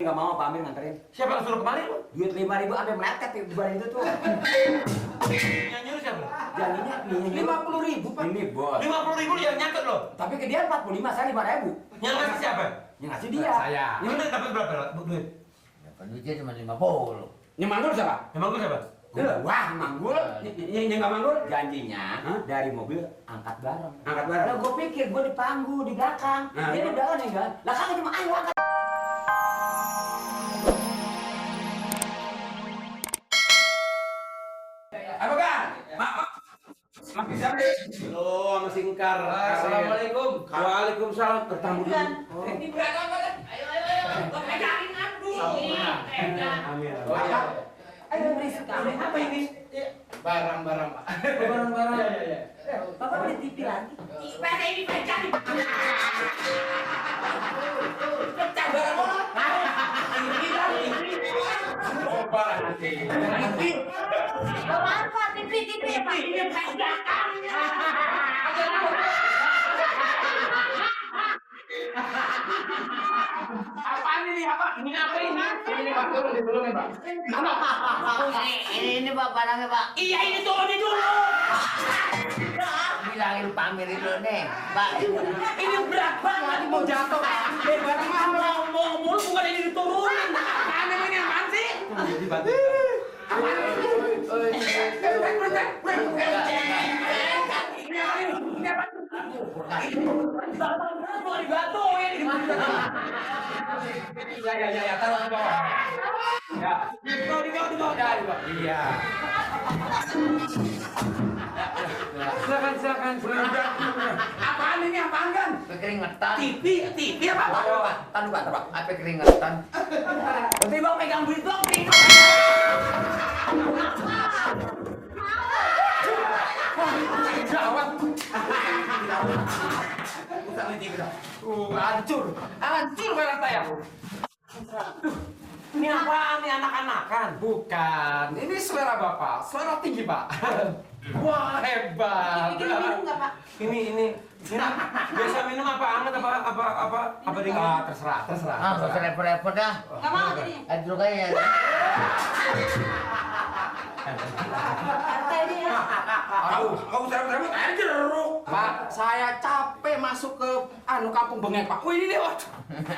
Nggak mau Pak Amir nganterin. Siapa yang suruh kemari lu? Duit 5.000 sampai meletet di bulan itu tuh. Yang nyuruh siapa? Janjinya nih 50.000 Pak. Ini bos. 50.000 lu yang nyatet lo. Tapi ke dia 45, saya 5.000. Yang ngasih siapa? Yang ngasih dia. Saya. Lu udah dapat berapa duit? Dapat duitnya cuma 50. Yang manggul siapa? Emang lu siapa? Wah, manggul. Yang nggak manggul? Janjinya dari mobil angkat bareng. Angkat bareng. Lah gue pikir gue di panggung di belakang. Dia di belakang nih kan. Lah kan cuma ayo angkat. Apa kan? Mak bisa deh. Halo, sama Singkar. Assalamualaikum. Waalaikumsalam. Bertamu dulu. Ini berat apa kan? Ayo. Pegangin aku. Amin. Ayo berisik kamu. Apa ini? Barang-barang, Pak. Barang-barang. Iya. Bapak beli TV lagi. Sepeda ini pecah. Pecah barang orang. Oh, barang nanti. Apa? TV Pak. Ini pecah. Apaan ini? Apa? Ini apa ini? Ini Pak, turun nih, Pak. Ini Pak barangnya Pak. Iya ini turunin dulu. Bilangin Pak Amir dulu nih, Pak. Ini berat banget. Nanti mau jatuh. Barang mau mulu bukan ini diturunin. Aneh ini apaan sih? Dibantu. Mau dibatuin. Ya, taruh di bawah. Ya. Di bawah. Ya, di bawah. Iya. Silakan. Apaan ini? Apaan kan? Keringetan. TV apa Pak? Tahan Pak, Pak. Apa keringetan? Nanti Bang pegang duit Bang. Gawat. Hancur barang saya. Ini apaan nih anak-anakan? Bukan, ini selera Bapak, selera tinggi Pak. Wah hebat. Ini minum nggak Pak? Ini biasa minum apa anget apa dingin? Terserah. Ah, nggak usah repot-repot dah. Nggak mau jadi. Dulu kayaknya. Tadi ya. Kau serem-serem aja jeruk. Pak, saya capek masuk ke kampung Bengek Pak. Wih ini Pak,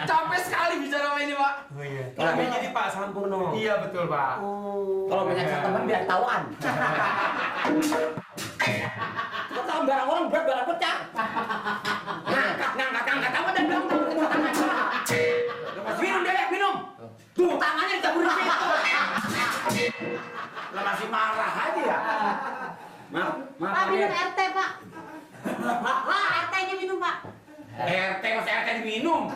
capek sekali bicara sama ini Pak. Oh iya. Namanya jadi Pak Sampurno. Iya betul Pak. Kalau banyak teman biar tahuan. Kok tahu barang orang berat barang pecah. Ngangkat apa dan bilang minum deh, minum. Tuh tangannya dicaburin situ. Lah masih marah aja ya. Maaf, Pak minum RT Pak. RT-nya minum Pak. RT masih RT diminum.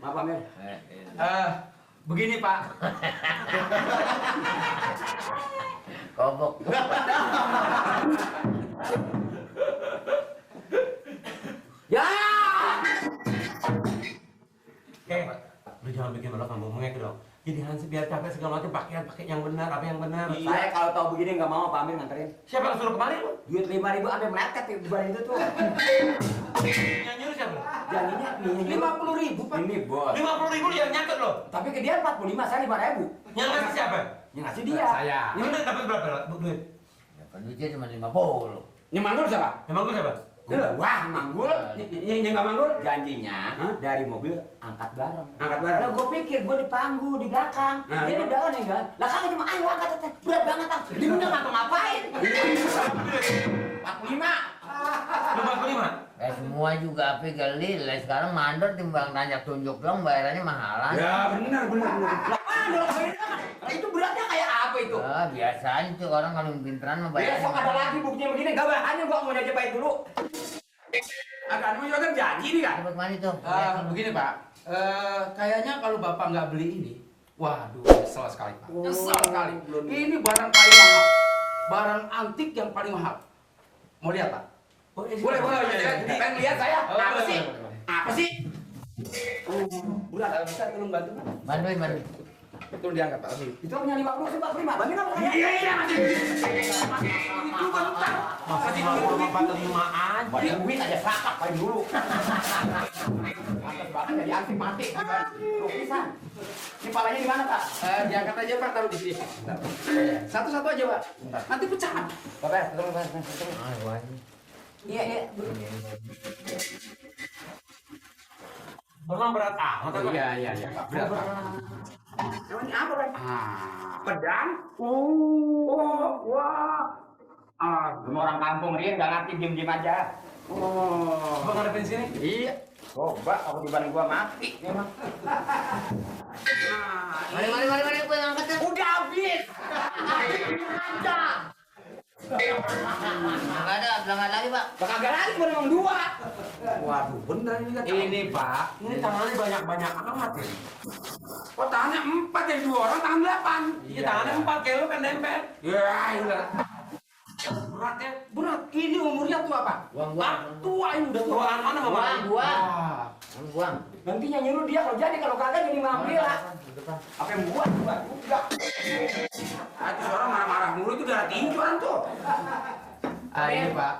Maaf Amir. Begini Pak. Kobok. Ya. Lu jangan bikin malu kamu mengek dong. Jadi Hansi biar capek segala macam pakai yang benar, apa yang benar. Saya kalau tahu begini nggak mau Pak Amir nganterin. Siapa yang suruh kemari lu? Duit 5.000 sampai meletet di bulan itu tuh. Yang nyuruh siapa? Janjinya nih 50.000 Pak. Ini bos. 50.000 lu yang nyatet lo. Tapi ke dia 45, saya 5.000. Yang ngasih siapa? Yang ngasih dia. Saya. Lu udah dapat berapa duit? Dapat duitnya cuma 50. Yang manggul siapa? Emang lu siapa? Wah, manggul. Yang nggak manggul? Janjinya dari mobil angkat bareng. Angkat bareng. Lah gue pikir gue di panggung di belakang. Dia di belakang nih kan. Lah kan cuma ayo angkat aja. Berat banget ah. Dia udah ngapa-ngapain. 45. Lu 45? Semua juga api geli. Lah sekarang mandor timbang nanya tunjuk dong bayarannya mahalan. Ya benar. Lah mana lah itu beratnya kayak apa itu? Biasa aja tuh orang kalau pinteran mah bayarnya. Besok ada lagi buktinya begini. Gak bahannya gua mau nyobain dulu. Agak mau juga janji nih kan? Dapat mana tuh? Begini Pak, kayaknya kalau Bapak nggak beli ini, waduh nyesel sekali Pak. Nyesel sekali. Ini barang paling mahal, barang antik yang paling mahal. Mau lihat Pak? Boleh. Pengen lihat saya? Apa sih? Apa sih? Bulan bisa tolong bantu. Bantuin. Itu diangkat Pak. Itu punya 50 sih Pak, prima. Bagi apa kaya? Iya, masih. Itu bentar. Masa 50 aja. Banyak duit aja sakap paling dulu. Atas banget jadi antik mati. Lukisan. Ini palanya di mana, Pak? Diangkat aja Pak, taruh di sini. Bentar. Satu-satu aja Pak. Nanti pecah. Bapak, tolong. Ah, wah. Iya, iya. Memang berat amat apa? Iya. Berapa? Namanya apa, Pak? Pedang. Wah. Semua orang kampung dia nggak ngerti diem-diem aja. Abang ngadepin sini? Iya. Coba aku dibanding gua mati. Memang. Mari, gue ngangkat ya. Udah habis. Ada. Nggak ada, berangkat lagi Pak. Kagak lagi cuma memang 2. Waduh, bener ini kan. Ini Pak. Ini tangannya banyak amat ya. Oh tangannya 4 ya, 2 orang tangan 8. Iya, tangannya 4 kayak lu kan nempel. Ya, udah. Berat ya. Berat. Ini umurnya tua Pak. Buang. Tua ini udah tua. Tuaan mana mama? Wah. Buang. Nantinya nyuruh dia kalau jadi kalau kagak jadi ngambil lah. Apa yang buat juga. Itu orang marah-marah mulu itu darah tinggi orang tuh. Ini Pak.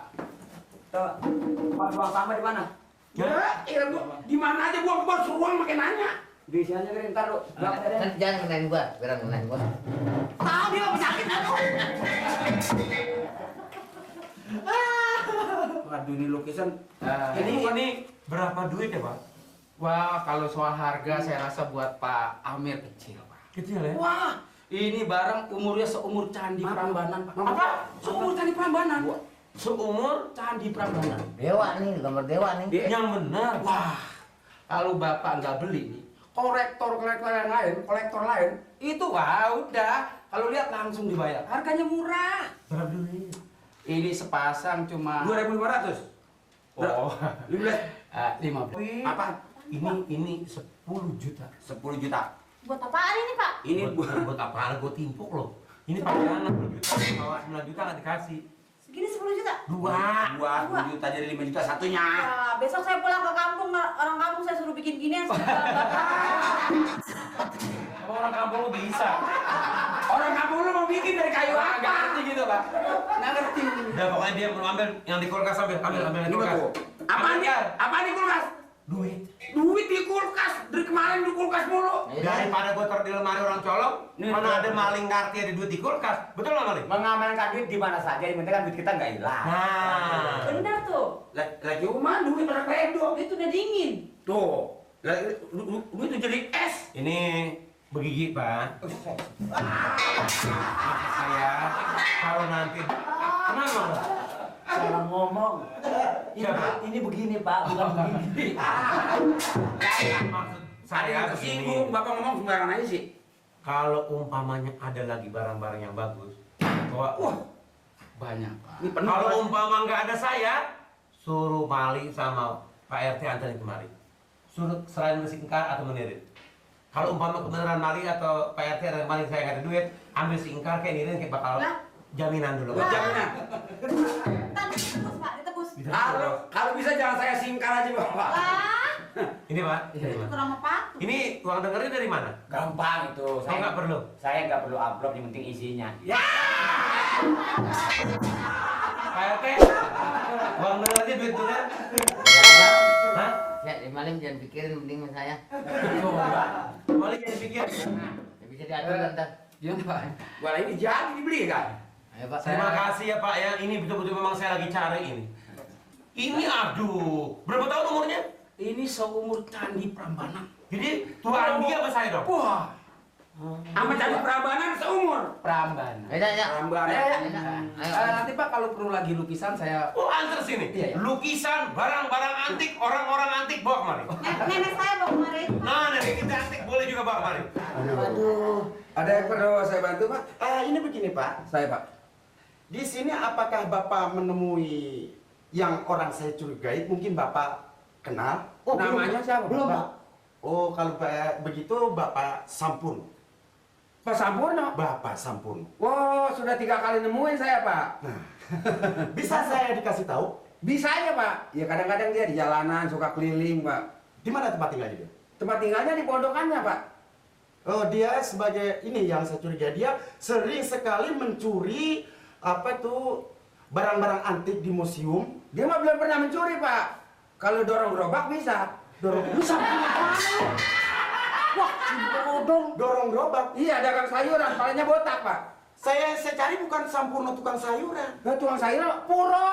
Tuh. Pak buang sampah di mana? Ya, di mana aja gua suruh makin nanya. Di sini aja Rin, ntar lu. Jangan kenain gua, biar kenain gua. Tahu dia mau sakit aku. Waduh ini lukisan. Ini berapa duit ya, Pak? Wah, kalau soal harga saya rasa buat Pak Amir kecil, Pak. Kecil ya? Wah, ini barang umurnya seumur Candi Prambanan, Pak. Apa? Seumur Candi Prambanan. Seumur Candi Prambanan. Dewa nih, gambar dewa nih. yang benar. Wah, kalau Bapak nggak beli nih, kolektor lain, itu wah udah. Kalau lihat langsung dibayar. Harganya murah. Berapa duit? Ini sepasang cuma 2.500. Oh, 15. 15. Apa? Ini 10 juta. 10 juta. Buat apaan ini, Pak? Ini buat apaan gue timpuk loh. Ini pajangan 10 juta, bawa 9 juta nggak dikasih. Segini 10 juta? Dua. 10 juta jadi 5 juta satunya. Nah, besok saya pulang ke kampung, orang kampung saya suruh bikin ginian. Apa orang kampung lu bisa? Orang kampung lu mau bikin dari kayu Nggak apa? ngerti gitu, Pak. Nggak ngerti. Udah pokoknya dia mau ambil yang di kulkas ambil yang di Ini kulkas. tuh. Apaan nih? Apaan di kulkas? Duit. Duit di kulkas. Dari kemarin di kulkas mulu. Daripada gue taruh di lemari orang colong, Nih, mana betul. ada maling ngerti ada duit di kulkas. Betul nggak maling? Mengamankan duit di mana saja, yang penting kan duit kita nggak hilang. Nah. Bener tuh. Lah cuma duit orang kredo. Itu udah dingin. Tuh. Lah duit itu jadi es. Ini begigi Pak. Maksud saya kalau nanti kenapa? Pak? Salah ngomong. Siapa? Ini begini Pak, bukan begini. Maksud Ada saya yang begini. tersinggung. Bapak ngomong sembarangan aja sih. Kalau umpamanya ada lagi barang-barang yang bagus, wah, Banyak, Pak. Ini penuh. kalau umpama nggak ada saya, suruh Mali sama Pak RT anterin kemari. Suruh selain singkar atau menirit. Kalau umpama kebenaran Mali atau Pak RT ada Mali saya nggak ada duit, ambil singkar kayak nirit kayak bakal Lah. jaminan dulu. Buat jaminan. Ntar ditebus, Pak, ditebus. Bisa. Kalau bisa jangan saya singkar aja Bapak. Lah, Ini Pak. kurang apa? Ini uang dengernya dari mana? Gampang itu. Saya nggak perlu. Saya nggak perlu amplop, yang penting isinya. Ya. Pak RT, uang dengernya duit dulu. Hah? Ya, di malam jangan pikirin, mending sama saya. Mali jangan pikir. Ya, bisa diatur ntar. Iya, Pak. Wah ini jadi dibeli kan? Ayo Pak. Terima kasih ya Pak ya, ini betul-betul memang saya lagi cari ini. Ini aduh, berapa tahun umurnya? Ini seumur Candi Prambanan. Jadi tuaan dia apa saya dong? Wah, Sama Candi Prambanan seumur. Prambanan. Ayo, ayo. Prambanan. Ayo. Nanti Pak kalau perlu lagi lukisan saya Oh antar sini. Iya, iya. Lukisan, barang-barang antik, orang-orang antik bawa kemari. Nenek saya bawa kemarin. Nah, dari kita antik boleh juga bawa kemari. Aduh. Ada yang perlu saya bantu Pak? Ini begini Pak, saya Pak. di sini apakah Bapak menemui yang orang saya curigai? Mungkin Bapak kenal? Namanya siapa? Belum Pak. Oh, kalau begitu Bapak Sampun. Pak Sampurno. Bapak Sampun. Wow, sudah 3 kali nemuin saya Pak. Bisa saya dikasih tahu? Bisa aja Pak. Ya kadang-kadang dia di jalanan suka keliling Pak. Di mana tempat tinggalnya dia? Tempat tinggalnya di pondokannya Pak. Oh, dia sebagai ini yang saya curiga, dia sering sekali mencuri apa tuh barang-barang antik di museum. Dia mah belum pernah mencuri, Pak. Kalau dorong gerobak bisa. Dorong Bisa gimana? Wah, bodong. dorong gerobak. Iya, dagang sayuran, palanya botak, Pak. Saya cari bukan Sampurno tukang sayuran. Nah, tukang sayuran, puro.